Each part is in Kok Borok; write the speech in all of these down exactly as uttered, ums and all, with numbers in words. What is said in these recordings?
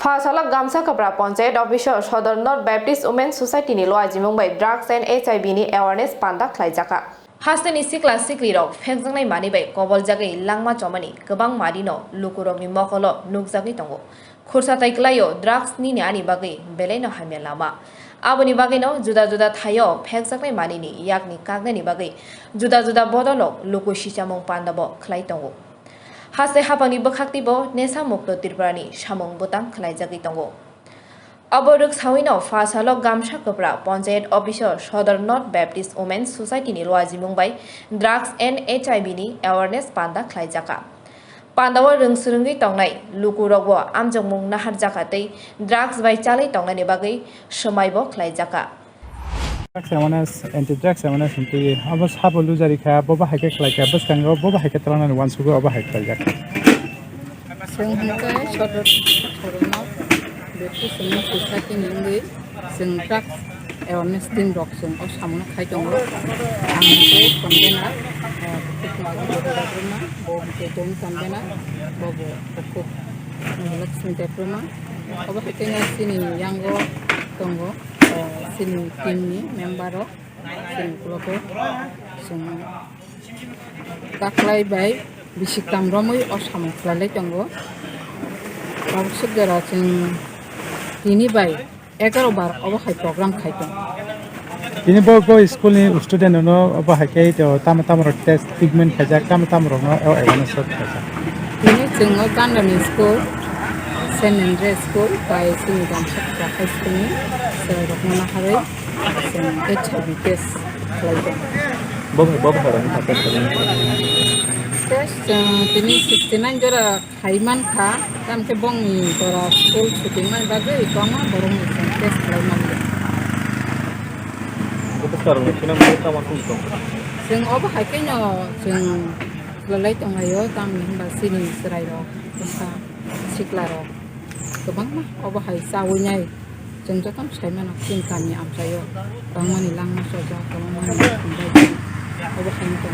Pha salok Gamsa Kapra Panchayat Office o Sodor North Baptist Women Society ni luajimung bai drugs and H I V ni awareness panda khlaijakha. Hasteni sikla siklirok phekjaknai manwi bai koboljagwi langma chomani kwbang manwino lukurokni mokolo nukjagwi tongo. Khursa tai kwlaio drugs nini ani bagwi belaino hamya lama. Aboni bagwino juda juda thaio phekjaknai manwini yakni kaknani bagwi juda juda bodolrok luku sichamung pandabo khlai tongo. Haste haphangni bwkhaktibo Nesa Mukto Tripurani samung bwtang khlaijagwi tongo. Abo rwksawino pha salo Gamsa Kwpra Panchayat Office o Sodor North Baptist Women's Society ni luajimung bai drugs and H I V ni awareness panda khlaijakha. Pandao rwngswrwngwi tongnai lukurokbo amjokmung naharjakha tei drugs bai chalwi tongnani bagwi swmaibo khlaijakha. Drugs awareness, anti drugs awareness hwntwi abo sabo lujari kha, bo bahai khe khlai kha, bwskango bo bahai khe twlangnani uansugo, abo hai khlaijak. Chwng hwnkhe Sodor, Sodorno Baptist Women Society ni wngwi chwng drugs awareness team rok chwng o samungo khai tongo. Ang hwnkhe convener, eh, Bukhuk Magwi Debbarma, bo hwnkhe joint convener, bo bo Bukhuk Lakshmi Debbarma. Obo hai khe chini yango tongo, eh, chini team ni member rok, chini ukulok o chwng taklai bai bisiktam romwi o samung khlailai tongo. Tabuk swk jora chwng tini bai egaroh bar obo hai program khai tongo. Tini bo, bo school ni student no obo hai khe to tamo tamo rok test treatment khaijak, tamo tamo rok no awareness rok khaijak. Tini chwng o Gandani school, Saint Andrew school bai chini Gamsa Kwpra high school ni chwrai rok no naharwi chwng H I V test khlai tongo. Bo, bo, bo, test khlai. Test chwng tini sixty nine jora khai man kha, tamo khe bongni jora school chuti wngmani bagwi kwbangma borokni chwng test khlai man liya. Bo bwsarokni phina mungwi tamo wng tong? Chwng obo hai khe no chwng khlai tong laio, tamni hwnba chini chwrai rok bwsa sikla rok kwbangma obo hai chawi nai. Chwng jotono sai mano, chini kami amchaio kwbangmani langma chojak, kwbangmani thumbai. Obo hai wngkha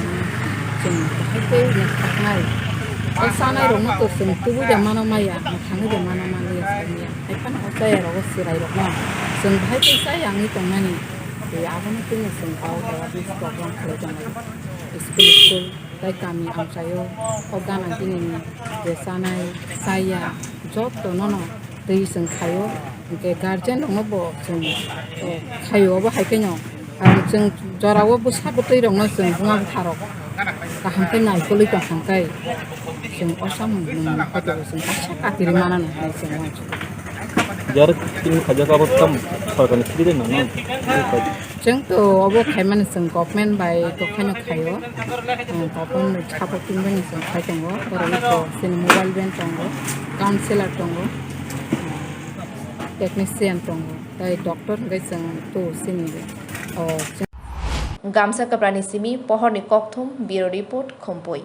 chwng bahai khe naithoknai. O chanai rokno to chwng tubui de mano maya, mwthangwi de mano manliya, saniya. Hai phano o chaya rogo chwrai rokno chwng bahai khe chaya wngwi tongnani. Tei abono tini chwng kok awareness program khlai tongo. School school. Tai kami amchaio o gana gini ni je chanai chaya joto nono twi chwng khaio, hwnkhe guardian rokno bo chwng, eh, khaio. Obo hai kheno ang chwng jorao bwsa bwtwi rokno chwng buma bwtha rok kaham khe naikolwi tong kha khe chwng o samung nwng hwnkhe bo chwng kaisa kakiri manani hinwi chwng uansukha. Jar tini khaijak abo tam sorkarni sidi de nang nang. Chwng to obo khaimani chwng government bai to khaino khaio. Chwng government support tongmani chwng khai tongo. Borok iko chini mobile van tongo, counselor tongo, technician tongo, tei doctor hwnkhe chwng to chini, o, chwng Gamsa Kwprani simi pohorni kokthum bureau report Khumpui.